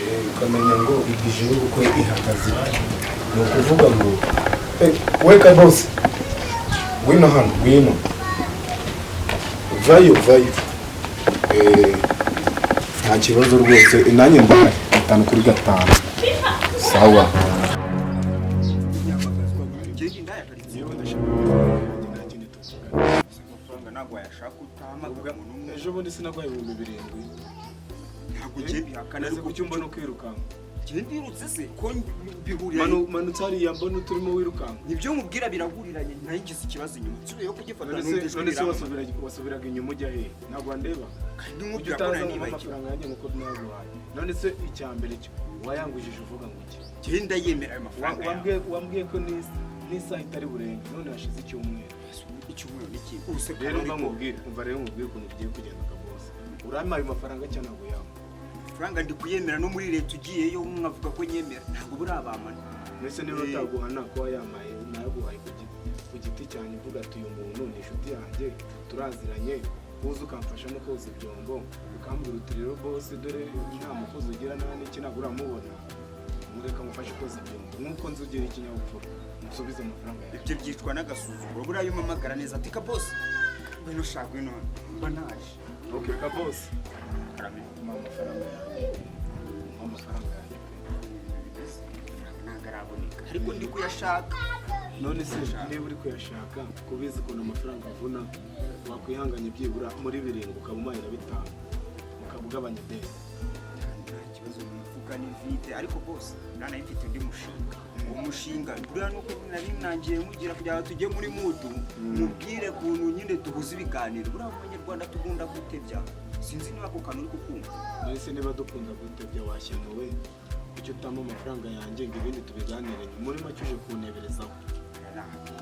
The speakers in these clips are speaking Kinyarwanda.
Ukamenya ngo budget y'ubukwe ihagaze ite. Ni ukuvuga ngo we Kabosi, ngwino hano, ngwino, vayo, vayo. Nta kibazo rwose, nanjye ndahari 5 kuri 5, sawa. Ngende indaya karitsiye. Yewe, ndashaka nta kindi tuvugana. Amafaranga ntabwo wayashaka utahamagara umuntu umwe. Ejo bundi sinaguhaye 7000? Ntabwo ugiye bihakana. Neze Ariko ku cyumba no kwirukanka. Njye ndirutse se ko bihurira? Manutse hariya mbona uturimo wirukanka. Nibyo nkubwira, birahuriranye. Nayigize ikibazo inyuma nsubiyeyo kugifata. None se Numva ijwi none se riramamaza. Wasubiraga inyuma ujya hehe? Ntabwo wandeba? Kandi Ujya nkubwira ko utaza nari ngo nibagiwe. amafaranga yanjye nkuko nayaguhaye. None se icya mbere cyo wayangujije uvuga ngo iki? Njye ndayemera ayo mafaranga yawe. Wambwiye ko n'isaha itari burenge, none hashize icyumweru. Icyumweru ni iki ubuse? Rero mva nkubwire, umva rero nkubwire ukuntu bigiye kugenda. Kabose, urampa ayo mafaranga cyangwa ntabwo yampa? Amafaranga ndi kuyemera, no muri leta ugiyeyo mwavuga ko nyemera, ntabwo burabamana. Mbese niba utaguhana ko wayamaye, nayaguhaye ku giti cyanjye, mvuga ati uyu muntu ni inshuti yanjye, turaziranye, uza ukamfasha no koza ibyombo, ukambwira uti rero boss, dore nta mukozi ugira nta n'iki, ntabwo uramubona, mureka mufashe koza ibyombo nk'uko nzi ugira ikinyabupfura, musubize amafaranga yawe. Ibyo byitwa n'agasuzuguro. Buriya iyo umpamagara neza ati "Kabosi, ngwino ushaka, ngwino", mba naje. Ok Kabosi. Karame. Mpa amafaranga yanjye, mpa amafaranga yanjye pe. Amafaranga ntabwo araboneka, ariko ndi kuyashaka. None se niba uri kuyashaka, kubizi ukuntu amafaranga avuna, wakwihanganye byibura muri 7 ukaba umaye na 5, ukaba ugabanya ideni? Nta kibazo, mu mufuka ni vide. Ariko bose nanaye mfite undi mushinga. Uwo mushinga buriya nuko nari nangiye mugira kugira ngo tujye muri mood, mubwire ukuntu nyine duhuza ibiganiro. Buriya mu Banyarwanda tugunda gutebya, sinzi niba ako kantu uri kukumva. None se niba dukunda gutebya, washyanuwe, kuki utampa amafaranga yanjye ngo ibindi tubiganire nyuma? Muri make uje kunteberezaho.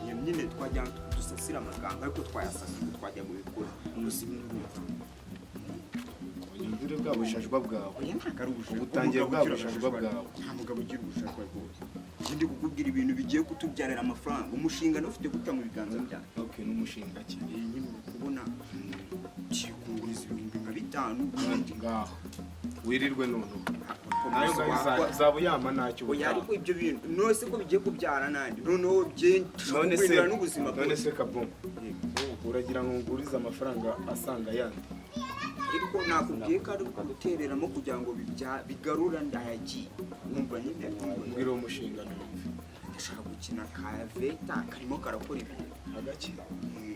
Iyo nyine twajya dusasira amagambo, ariko twayasasira twajya mu bikorwa gusa ibintu. Unyumvire bwa bushashwa bwawe. Oya, ntabwo ari ubushashwa. Ubu utangiye Umugabo bwa ugira bushashwa bwawe. Nta mugabo ugira ubushashwa rwose. Njye ndi kukubwira ibintu bigiye kutubyarira amafaranga, umushinga nawe ufite guta mu biganza byawe. Ok, n'umushinga ki? Iyi nyine uri kubona ngiye kunguriza 5000 ubundi. Ngaho wirirwe noneho, nayo ngayo uzaba uyama ntacyo Oya, ubutaha. ariko ibyo bintu none ko bigiye kubyara nandi, noneho None se guhindura n'ubuzima none bwose. se Kabo, uragira ngo ngurize amafaranga asanga yandi? Ariko nakubwiye ko ari gutereramo kugira ngo bigarura ndayagiye, nkumva nyine. Mbwira uwo mushinga numve. Ndashaka gukina ka veta karimo karakora ibintu. Agaki?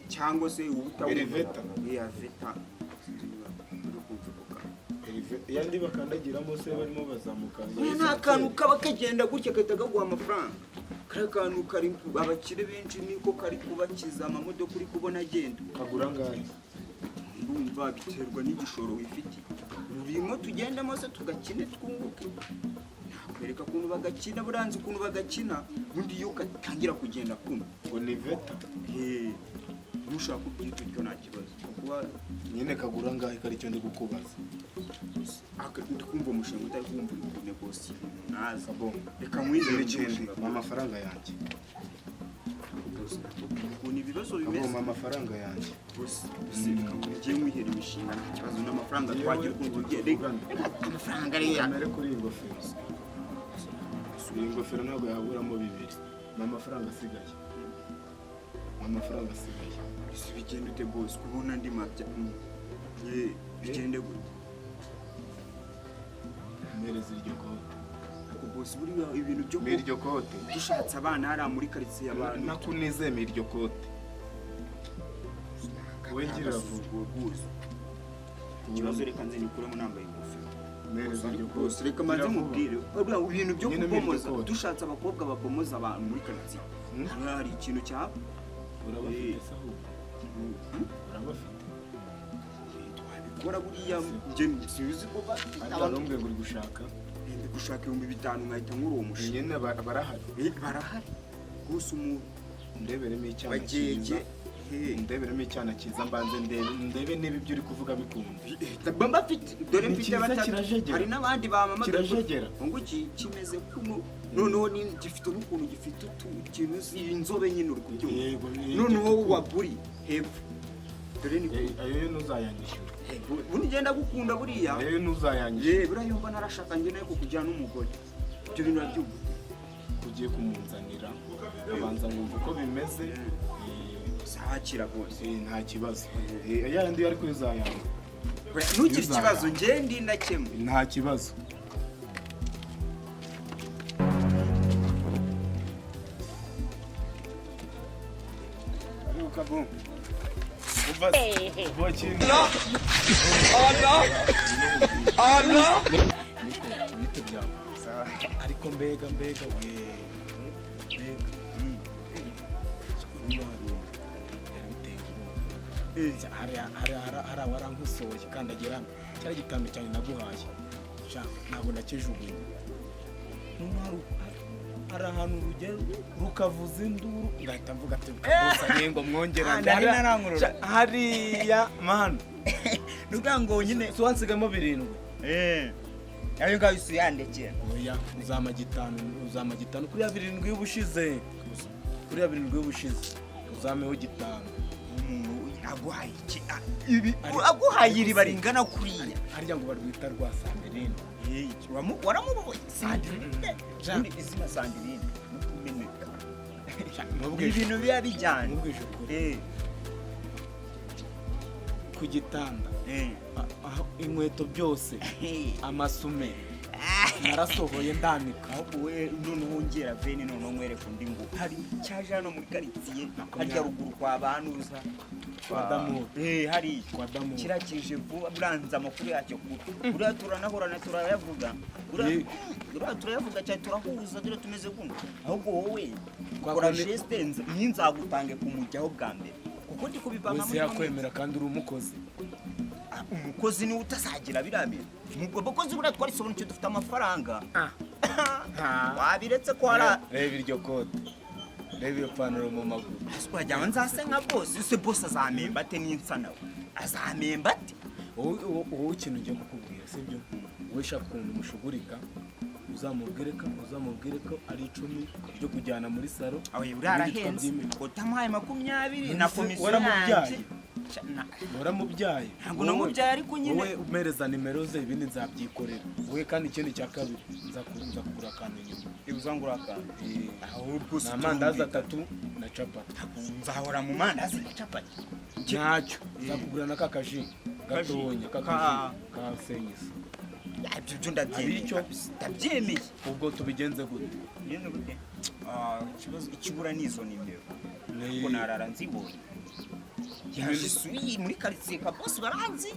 Cyangwa se ubuta. Eleveta? Iya, veta. Sinzi niba uri kumva ako kantu. Yandi bakandagiramo se barimo bazamuka? Oya, ni akantu kaba kagenda gutya gahita kaguha amafaranga. Kariya kantu kari abakire benshi, niko kari kubakiza, amamodoka uri kubona agenda. Kagura angahe? Ndumva biterwa n'igishoro wifitiye. Rurimo tugendamo se tugakine twunguke. Nakwereka ukuntu bagakina, buranze ukuntu bagakina. Ubundi iyo gatangira kugenda kumwe. Ngo ni veta? Nushaka kubyita utyo, nta kibazo kuba. Nyine kagura angahe, ko aricyo ndi kukubaza? Ndi kumva umushinga utari kumva, uri kunegosiya ibintu ntazi. Kabo, Reka nkwizere. n'ikindi, mpa amafaranga yanjye. Ukuntu ibibazo Kabo, bimeze. mpa amafaranga yanjye. Gusa reka ngiye mwihera imishinga, nta kibazo n'amafaranga. Yewe, Twagira ukuntu tugiye, reka tuvugane. reka amafaranga ariya. Kamere kuri iyi ngofero, iyi ngofero ntabwo yaburamo 2. Ni amafaranga asigaye, ni amafaranga asigaye. Ese bigenda ute bose kubona andi mabya? Ye, bigende gute? Mpereza iryo kote. Ariko bose buriya ibintu byo Mpa iryo kote. Dushatse abana hariya muri karitsiye abantu. Nakunizeye, mpa iryo kote. Wowe ngira vuba. Rwose ikibazo, reka nze nikuremo nambaye ingofero. Mpereza iryo kote. Rwose reka manze Gira vuba. mubwire buriya ibintu byo Nyine mpa iryo kubomoza. kote. Dushatse abakobwa babomoza abantu muri karitsiye, hariya hari ikintu cyaba. Urabafite se ahubwo? Urabafite? Twabikora buriya, njye sinzi ko bafite Ariko abantu. ntumbwe ngo uri gushaka. Ndi gushaka 5000 nkahita nkura uwo mushinga. Nyine barahari? Barahari rwose, umuntu. Ndeberemo icyana Bagege. cyiza, ndeberemo icyana cyiza, mbanze ndebe niba ibyo uri kuvuga bikunda. Mba mbafite, dore Ni mfite cyiza, batatu. kirajegera. Hari n'abandi bamamagaye. Kirajegera. Ngo iki kimeze kuno, noneho gifite n'ukuntu gifite utu kintu, inzobe nyine, uri kubyumva? Yego, Noneho waguri hepfo, dore ni Ayo yo ntuzayanyishyura. Ubundi ngenda gukunda buriya. Rero ntuzayanyishe. Ye, buriya yumva narashaka njye nawe kukujyana n'umugore. Ibyo bintu urabyumva? Ugiye kumunzanira abanza nkumva uko bimeze. Uzakira rwose. Nta kibazo. Yandi ariko uzayanga. Ntugire ikibazo, njye ndi ndakemwe. Nta kibazo. Ariko mbega mbega we, mbega hari awarankosoye kandagira hano cyari gitanu cyane naguhaye, ntabwo nakijugunye. Hari ahantu urugero rukavuza induru ngahita mvuga ati gusa ngo mwongera hariya manu nukuvuga ngo nyine si wansigamo 7. Ayo ngayo si yandekera. Oya, uzama gitanu, uzama gitanu kuri ya 7 y'ubushize, kuri ya 7 y'ubushize uzameho gitanu. Umuntu aguhaye iki? Ibi aguhaye iriba ringana kuriya. Harya ngo barwita rwa Sandrine. Waramubonye Sandrine? Ubundi izina Sandrine nukumeneka. Ibintu biba bijyana. Mubwije ukuri. Ku gitanda. Inkweto byose, amasume narasohoye ndanika. Ahubwo we noneho wongera veni, noneho nkwereka undi ngo hari cyaje hano muri karitsiye harya ruguru kwa banuza kwa Damu. Hari kwa Damu kirakije vuba, buranza amakuru yacyo kure. Buriya turanahorana turayavuga, buriya turayavuga cyane, turahuza, dore tumeze kumwe. Ahubwo wowe kora geste ninzagutange kumujyaho bwa mbere, kuko ndi kubivanga muri yakwemera kandi uri umukozi. Umukozi niwe utazagira biriya bintu. Abakozi buriya twarisobanukiwe dufite amafaranga. Wabiretse ko hari reba iryo kote, reba iyo pantaro mu maguru. Wagira ngo nzase nka bosi. Ese bosi azamemba ate n'insa nawe? Azamemba ate? Wowe ikintu ngiye kukubwira sibyo, wowe ushaka ukuntu umushugurika uzamubwire ko ari 10 ryo kujyana muri salo. Buriya arahenze, utamuhaye 20 na komisiyo yanjye. Waramubyaye? Ntabwo namubyaye ariko nyine wowe umereza nimero ze, ibindi nzabyikorera. Wowe kandi ikindi cya kabiri nzakugura akantu inyuma. Uzangura akantu? Ni amandazi 3 na capati. Nzahora mu mandazi na capati? Ntacyo, nzakugura na kakaji gatonya, kakaji ka senyisa. Ibyo byo ndabyemeye, ndabyemeye. Ubwo tubigenze gute? Ikibazo ikibura ni izo nimero, kuko narara nzibonye. Yasuye muri karitsiye ka bosi baranzi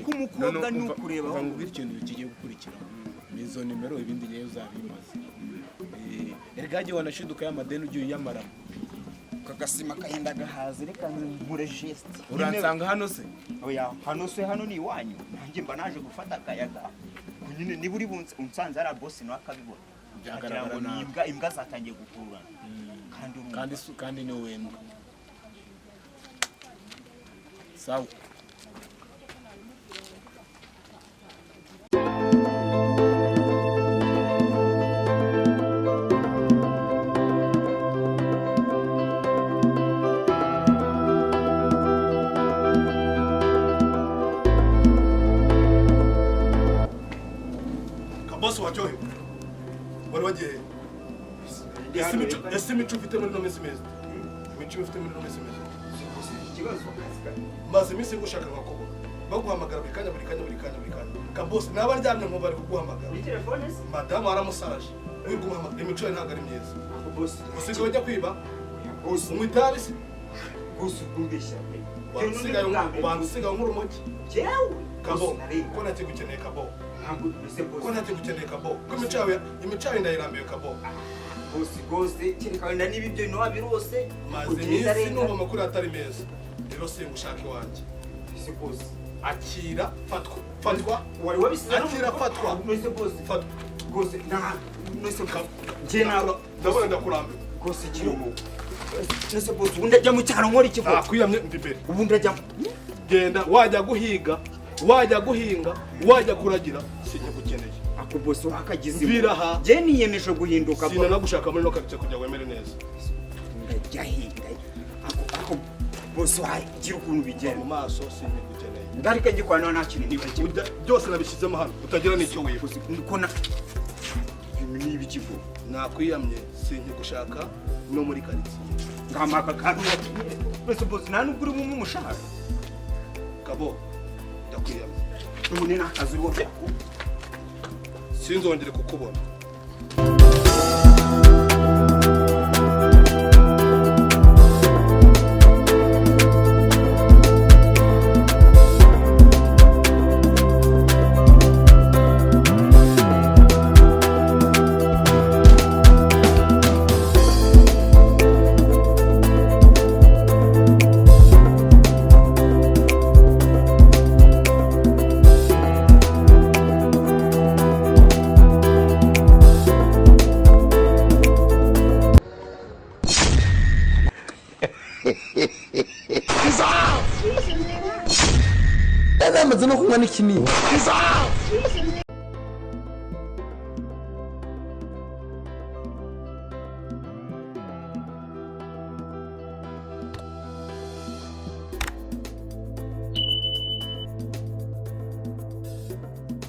ko umukobwa ni ukureba. Ngo ikintu kigiye gukurikira ni izo nimero, ibindi ngewe uzabimaze. Erega jye wanashiduka y'amadeni ugiye uyamaramo. Kagasima kahinda gahaze, reka nkure geste. Uransanga hano se? Oya, hano se hano ni iwanyu. Nanjye mba naje gufata akayaga. Nyine niba uri unsanze ari bosi nawe akabibona. Byagaragara nabi. Imbwa imbwa zatangiye gukururana. Kandi kandi ni wembwa. Sawa. Kabosi waryohewe, wari wagiye. Ese imico ufite muri ino minsi imeze? Imico ufite muri ino minsi imeze? Maze iminsi ngushaka nkakubona, baguhamagara buri kanya buri kanya buri kanya buri kanya. Kabosi naba aryamye nkumva bari kuguhamagara. Madamu waramusaraje wirirwa umuhamagara. Imico ye ntabwo ari myiza. Usigaye ujya kwiba, unywa itabi se? Usigaye unywa urumogi. Kabo, ko ntakigukeneye Kabo. Ko ntakigukeneye Kabo. Ko imico yawe ndayirambiwe Kabo. Bosi gose kereka wenda niba ibyo bintu wabirose. Maze iminsi numva amakuru atari meza. Rero singushaka iwanjye. Akira fatwa fatwa. Wari wabisize? Akira fatwa. Nose bosi. Fatwa. Gose na nose nje na ndabona ndakurambiwe. Gose kirumu. Nose bosi ubundi ajya mu cyaro nkora iki? Nakwiyamye mva imbere. Ubundi ajya genda wajya guhiga, wajya guhinga, wajya kuragira, sinyigukeneye. Ako bosi wakagize. Mviraha. Je niyemeje guhinduka. Sinanagushaka muri no karitsiye kugira ngo wemere neza. Ndajya hinda. Ako ako Bose wagira ukuntu bigenda. Mu maso simbigukeneye. Ndarika ngikwana nta kintu nibagiwe. Byose nabishyizemo hano utagira n'icyo wiba. Niko na ni ibikigo. Nakwiyamye sinkigushaka no muri karitsiye. Ngamaka kantu. Bose bose nta nubwo uri mu mushahara. Kabo ndakwiyamye. Ubu nakazi uriho byaku. Sinzongere kukubona. Namaze no kunywa n'ikinini.